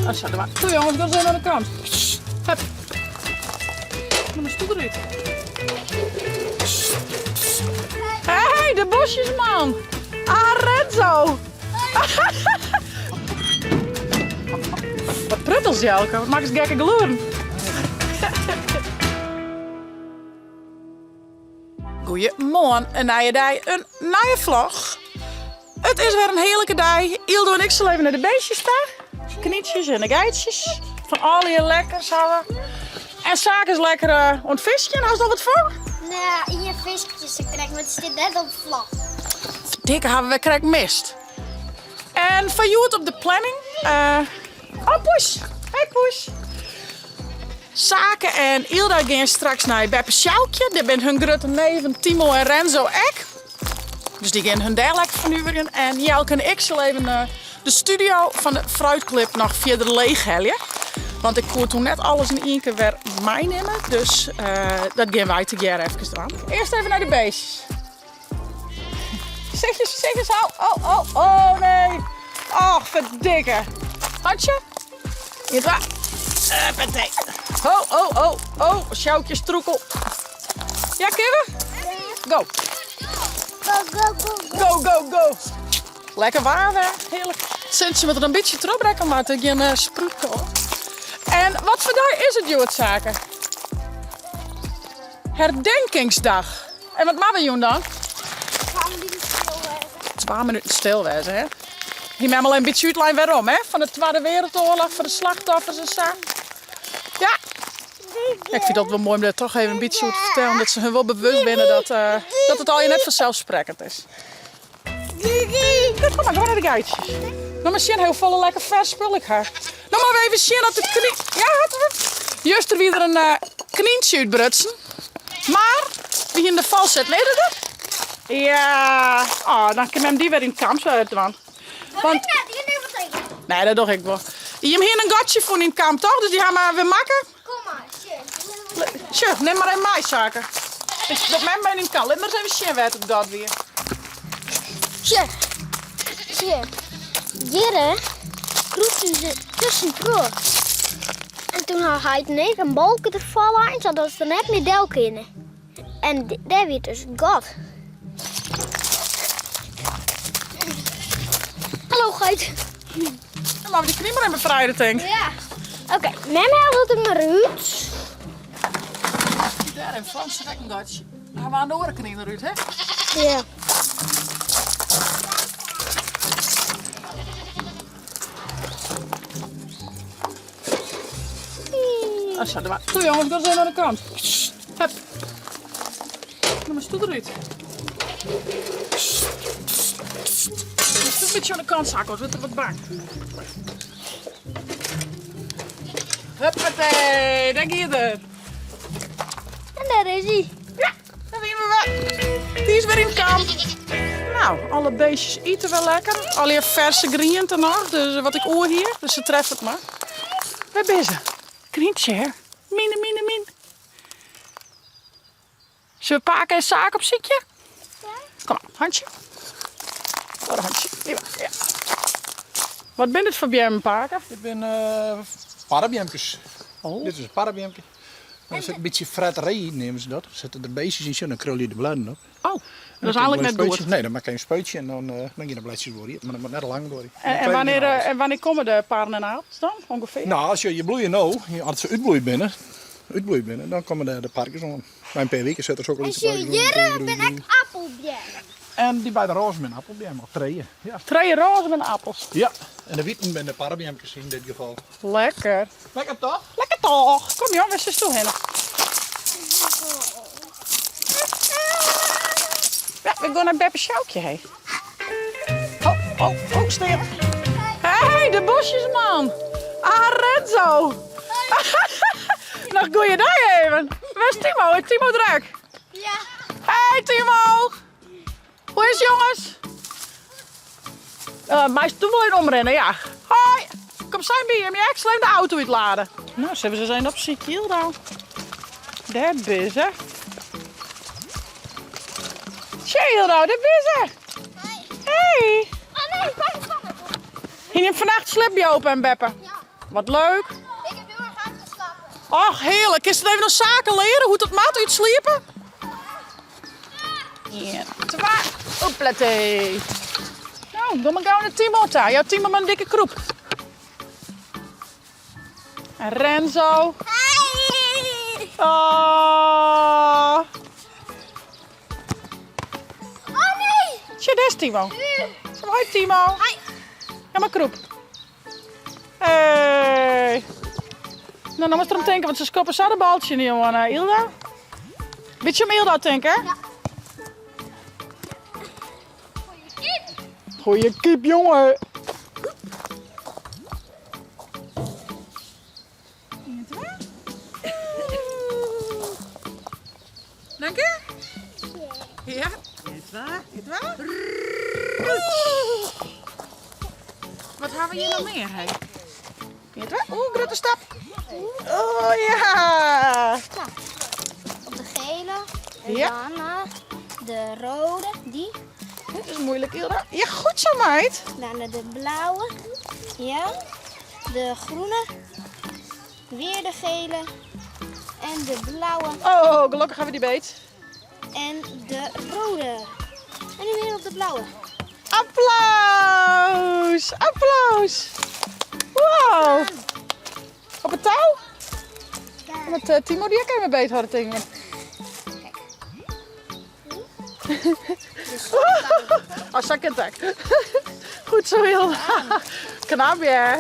Oh, zo, doe maar. Toe jongens, ga eens even aan de kant. Hup. Doe maar stoel eruit. Hey, de bosjesman. Ah, Renzo. Wat pruttels, Jelke. Wat makkest gekke geloeren. Goeiemoarn, in nije dei, in nije vlog. It is wer in hearlike dei. Yldo en ik sille even nei de beestjes ta. Knyntsjes en de geitsjes. Fan allegear lekkers hawwe. En Saak is lekker uh, oan it fiskjen. Hast al wat fong? Nee, ien fiskje se krekt, mar it stiet net op vlog. Dikke hawwe we krekt mist. En foar hjoed op de planning. Uh, oh, Poes. Hey, Poes. Sake en Ylda gean straks nei Beppe Sjoukje. Dêr binne hun grutte neven Timo en Renzo ek. Dus dy gean hun dêr lekker fernuverjen. En Jelke en ik sille even eh, de studio fan de Fruitclip noch fierder leechhelje. Want ik koe toen net alles yn ien kear wer meinimme. Dus uh, dat gean wy tegearre efkes dwaan. Earst even nei de beestjes. Zeg eens, zeg eens, oh, oh, oh, oh nee. Och, verdikke. Handje. Hier, twa. Huppatee. Oh, oh, oh, oh, Sjoukje stroekel. Ja, kinne we? Go. Go, go, go, go. Go, go, go. Lekker waarm, hè? Heerlijk. Sintsje moat der in bytsje trochbrekke, mar it gjin uh, sprút komme. En wat foar dei is it hjoed, Sake? Herdenkingsdag. En wat moatte we jûn dan? Twa minuten stil wêze. Twa minuten stil wêze, hè? Hie mem al in bytsje útlein wêrom, hè? Fan de Twadde Wereldoarloch, foar de slachtoffers en sa. Ja. Ik fyn dat wol moai om dêr toch even in bytsje oer te fertellen, dat se hun wol bewust binne dat, uh, dat it allegear net fanselssprekkend is. Kom mar, go nei de geitsjes. No mar sjen hoefolle lekker fers spul ik ha. No moatte we even sjen oft it knyn... Ja, hat we. Juster wie der in uh, knyntsje útbrutsen. Mar we hiene de fal set. Nee, dat Ja, oh, dan kin mem dy wer yn it kamp dwaan. Want... Nee, dat doch ik wol. Jim hiene in gatsje fûn yn it kamp, toch? Dus dy ha mar wer makke. Kom mar, sjoch. Sjoch, nim mar even mei, Sake. Dat mem by yn it kamp. Lit mar ris even sjen wêr't it gat wie. Sjoch, sjoch. Hjirre krûpten se tuskentroch. En toen ha heit en ik in balke derfoar lein, sadat se der net mear del kinne. En dêr wie dus it gat. Hallo geit. Dan moatte we dy knyn mar even befrijde, tink. Ja. Oké, mem helpt it mar út. Dêr in Frans ek in gatsje. Ha we aan de oare knyn derút, hè? Ja. Oh, zo, doe Toe jongens, ga eens even aan de kant. Hup. Doe maar stoel eruit. Een beetje aan de kant zakken, want wordt er wat bang. Huppatee, daar giet er. En daar is hij. Ja, daar zijn we weer. Die is weer in het kamp. Nou, alle beestjes eten wel lekker. Allegear ferse grienten noch, dus wat ik oer hie. Dus se treffe it mar. Wêr binne se? Knyntsje, hè? Mine, mine, myn. Zullen we pake en Saak opsykje? Kom maar, handje. Oh, handje. Ja. ja. Wat binne dit foar beammen, pake? Dit binne uh, parrebeamkes. Oh. Dit is in parrebeamke. Er sit in bytsje fretterij yn, neame se dat. Sitte der beestjes yn, sjoch, dan krulje de blêden op. Oh, dat is eigenlik net goed. Nee, dan makke je in spuitsje en dan, uh, dan gean de bledsjes wol iepen. Mar dat moat net lang duorje. En, en, wannear, eh, en wannear komme de parren en apels dan, ûngefear? Nou, as je, je bloeie no, as se útbloeid binne, útbloeid binne, dan komme de, de parkes oan. Nei in pear wiken sit der sokke lytse En parkes oan. hjirre binne ek appelbeammen. En dy beide rôzen binne appelbeammen, of trije. Ja. Trije rôzen binne appels. Ja, en de witen binne de parrebeamkes yn dit gefal. Lekker. Lekker toch? Lekker toch? Kom jong, wêr silsto hinne? Ja, we gaan nei Beppe Sjoukje, hé. Oh, oh, oh, stil. Hey, de bosjesman. Ah, Renzo. Noch goeiedei even. Wêr is Timo? Is Timo der ek? Ja. Hey Timo! Hoe is it jonges? Uh, meist doe wol even omrinne, ja. Hoi! Kom sein by him, ja, ik sil even de auto útlade. Nou, sille we se ris even opsykje, Hilda. Dêr binne se. Tsje, Hilda, dêr binne se. Hey. Oh nee, pak het Hiene jim fannacht sliept by opa en beppe? Ja. Wat leuk. Ik heb heel erg uitgeslapen. Och, heerlijk. Kinst it even oan Sake leare hoe't dat moat, útsliepe? Ien, twa, opletee. Nou, dan mar gau nei Timo ta. Jou Timo mar in dikke krûp. En Renzo. Hi. Oh. Oh nee. Sjoch, dêr is Timo. Hoi Timo. Hi. Ja, mar krûp. Hey. Nou, dan moatst derom tinke, want se skoppe sa de bal tsjin dy oan, Ylda. Bytsje om Ylda tinke, hè? Ja. Goeie kip. Goeie kip, jongen. Dank je. Ja. 1, 2, 1, 2. Wat hawwe we hjir noch mear? Hey? 1, 2. Oeh, grutte stap. Oh ja. Nou, op de gele. En Ja. daarna de rode, die. Dit is moeilijk, Ylda. Ja, goed zo, meid. Daarna de blauwe. Ja. De groene. Weer de gele. En de blauwe. Oh, gelokkich hawwe we dy beet. En de rode. En nu weer op de blauwe. Applaus! Applaus! Wow! Op it tou? Want eh, Timo dy ek even beet hâlde tinken. Oh, sa kin it ek. Goed zo, Hilda. Knap, hè?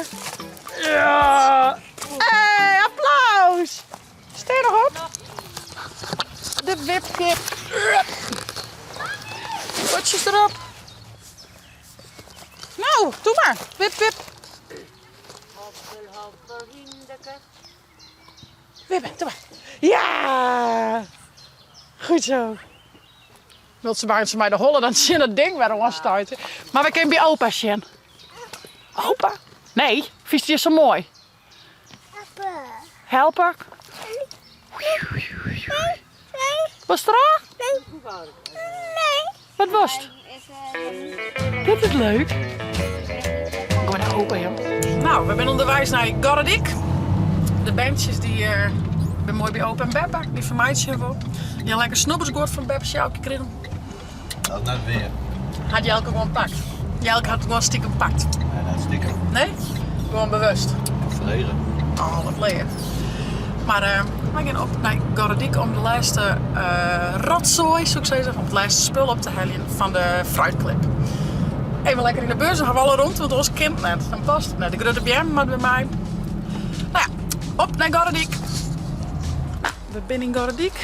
Ja! Hey, applaus! Stean noch op. De wipkip. Potsjes derop. Nou, doe mar. Wip, wip. Wippe, doe mar. Ja! Goed zo. Wilt se bang se mei de holle dan tsjin dat ding wer oanstuite. Mar we kinne by opa sjen. Opa? Nee, fynst dy sa moai? Helpe. Wolst derôf? Wat wolst? Dit is leuk. Kom mar opa, joh. Nou, we binne ûnderweis nei Gorredyk. De berntsjes dy eh, binne moai by opa en beppe. Dy fermeitsje wol. Dy ha lekker snobbersguod fan beppe Sjoukje krigen. Dat net wier. Hat Jelke gewoan pakt. Jelke hat it gewoan stikem pakt. Nee, net stikem. Nee? Gewoan bewust. Ferlege. Oh, wat leuk. Mar uh, wy gean op nei Gorredyk om de lêste uh, rotsoai, soe ik sizze, om it lêste spul op te heljen fan de fruitklip. Even lekker yn de bus, dan ha we alle romte, want oars kin it net. Dan past it net. De grutte beammen moatte by my. Nou ja, op nei Gorredyk. Nou, we binne yn Gorredyk.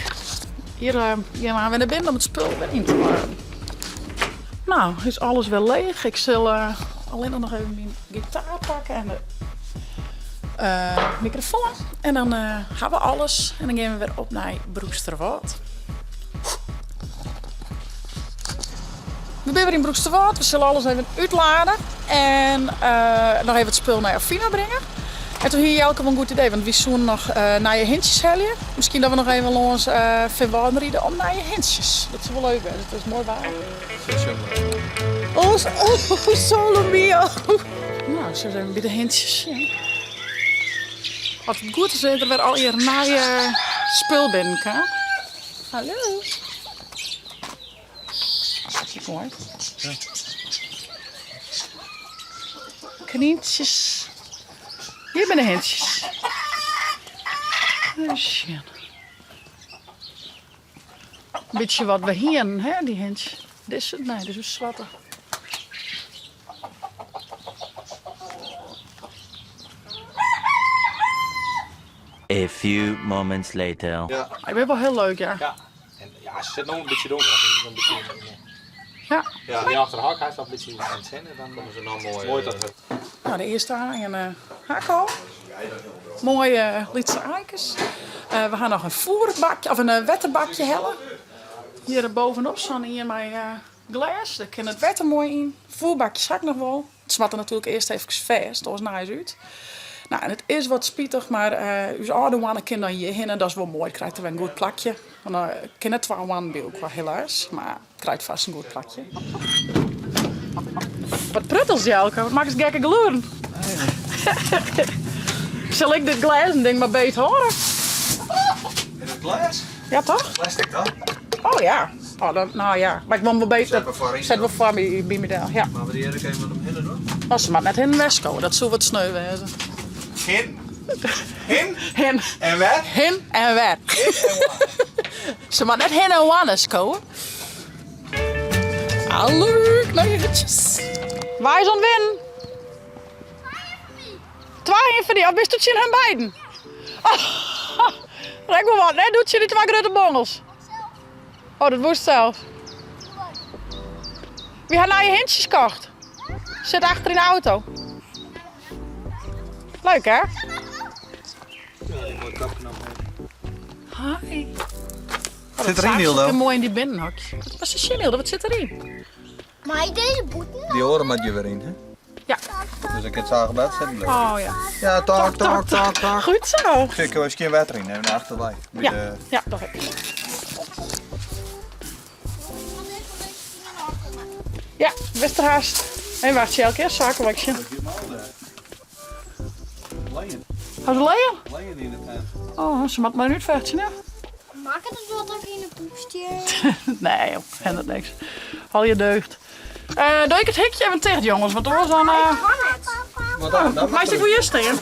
Hjir gean we wer nei binnen om it spul wer yn te laden. Nou, is alles wer leech. Ik sil allinnich noch even myn gitaar pakke en de mikrofoan. En dan ha we alles en dan gean we wer op nei Broeksterwâld. We binne wer yn Broeksterwâld. We sille alles even útlade en noch even it spul nei Alfina bringe. En toen hie Jelke wol in goed idee, want wy soenen noch nije hintsjes helje. Miskien dat we noch even lâns Feanwâlden ride om nije hintsjes. Dat soe wol leuk wêze, it is moai waar. Oh, oh, sole mio. Nou, ik sil ris even by de hintsjes sjen. As it goed is, is der wer allegear nije spul binnenkaam. Hallo. Moai. Knyntsjes. Hjir binne de hintsjes. Even sjen. Bytsje wat we hienen, hè, dy hintsjes. Dizze, nee, dit is in swarte. A few moments later. Ja. Ik bin wol hiel leuk, ja. Ja. En ja, se sit no in bytsje donker. It is in bytsje, Ja. Ja, die achter de hak, hy is al in bytsje yn it sinne. Dan Komme se no moai. Moai dat het. Nou, de earste aaien uh, ha ik al. Moaie lytse aaikes. Uh, we ha noch in foerbakje, of in uh, wetterbakje helle. Hjir bovenop sa'n ien mei uh, glês, dêr kin it wetter moai yn. Foerbakjes ha ik noch wol. It moat der natuerlik earst efkes fêst, oars naai se út. Nou, en it is wat spitich, mar uh, ús âlde hoanne kin dan hjirhinne. Dat is wol moai, krijt er wer in goed plakje. Want dan kin net twa hoannen by elkoar, helaas. Mar krijt fêst in goed plakje. Wat pruttelst, Jelke? Wat makkest gekke gelûden? Sil ik dit glêzen ding mar beet hâlde? Is dat glês? Ja, toch? Plastic dan? Oh ja. Oh, dan, nou ja. Maar ik wol wol beter. Set we foar yn Set we foar my, by my del. Ja. Maar we die even wat omhinne doen? Oh, se moat net hinne wer skowe. Dat soe wat sneu wêze. Hin. Hin. Hin. En wer? Hin en wer. Se moat net hin en wanne skowe. Ah, leuk. Nije hutjes. Wa is oan it winnen? Twa ien foar dy. Of bist tsjin hun beiden? Oh, Rek wol wat, net doet tsjin dy twa grutte bongels. Oh, dat woest sels. Wy ha nije hintsjes kocht. Sit achter yn de auto. Leuk hè? Hi. Oh, Zit erin, Hildo? Mooi in die binnenhokje. Wat is er Hildo? Wat zit erin? Mei ik dizze bûten? Dy oare moat hjir wer yn, hè? Ja. Dus ik het zagen bij zitten blijven. Oh ja. Ja, tok, tok, tok, tok. Goed zo. Kijk, er is geen water in, hè, achterbij. Bij Ja, de... ja, doch ik. Ja, bist der hast. Even wacht, Sjelke, eerst zaken wat je. Leien. Hou ze leien? Leien in de tent. Oh, ze moet maar uitvechten, ja? Maak het wat ook in een poepstje. Nee, joh, en dat niks. Al je deugd. Uh, doe ik het hekje even tegen, jongens, want anders dan... Uh... Wat dan? Oh, maar ik wil je staan. Ik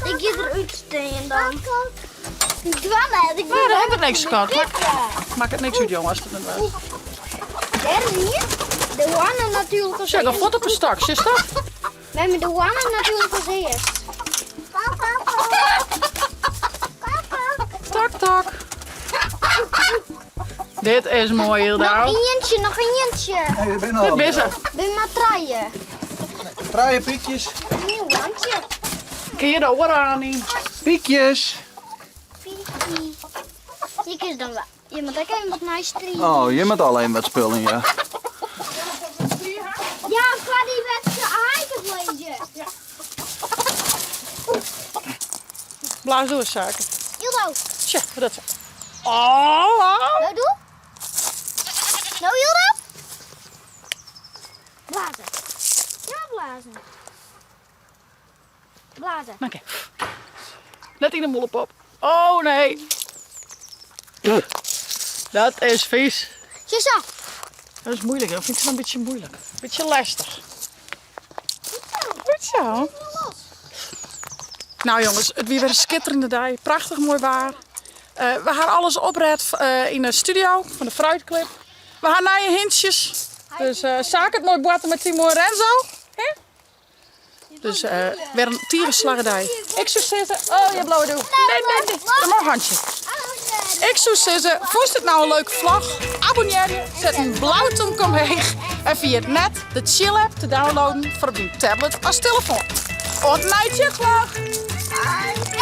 ga eruit staan dan. Ik doe het. Ik Nee, daar heb ik niks gehad. Maak, maak het niks uit, jongens. Dat het was. Daar hier. De one natuurlijk als Zeg, een foto op de stak, zie je dat? We hebben de one natuurlijk als eerst. Tak, tak. Dit is mooi, Hilda. Nog eentje, nog eentje. Hey, ik ben al. Dit is ze. Ben maar draaien. Draaien piekjes. Een nieuw wandje. Kun je de oren aan niet? Piekjes. Piekie. Ik is dan wel. Je moet ook even wat nice tree. Oh, je moet alleen wat spullen, ja. Ja, qua die met de eikenvleesje. Ja. Blaas door, zaken. Hildo. Tja, dat is. Oh, oh. Nou doe. Nou Hildo. Blazen. Ja, blazen. Blazen. Oké. Okay. Net in de mollepop. Oh nee. Dat is vies. Zo. Dat is moeilijk. Dat vind ik een beetje moeilijk. Een beetje lastig. Goed zo. Nou jongens, het weer een schitterende dag. Prachtig mooi waar. Uh, we gaan alles opred uh, in de studio van de Fruitclip. We gaan naar je hintjes. Dus uh, zaak het mooi boaten met Timo en Renzo. Hè? Dus weer een tierenslagerdij. Ik zou zitten. Oh, je blauwe doe. Nee, nee, nee. Een handje. Ik zou zeggen, vond het nou een leuke vlog? Abonneer je, zet een blauw toemke omheen en via het net de Chill app te downloaden voor op je tablet als telefoon. Tot nijtje vlog! Bye.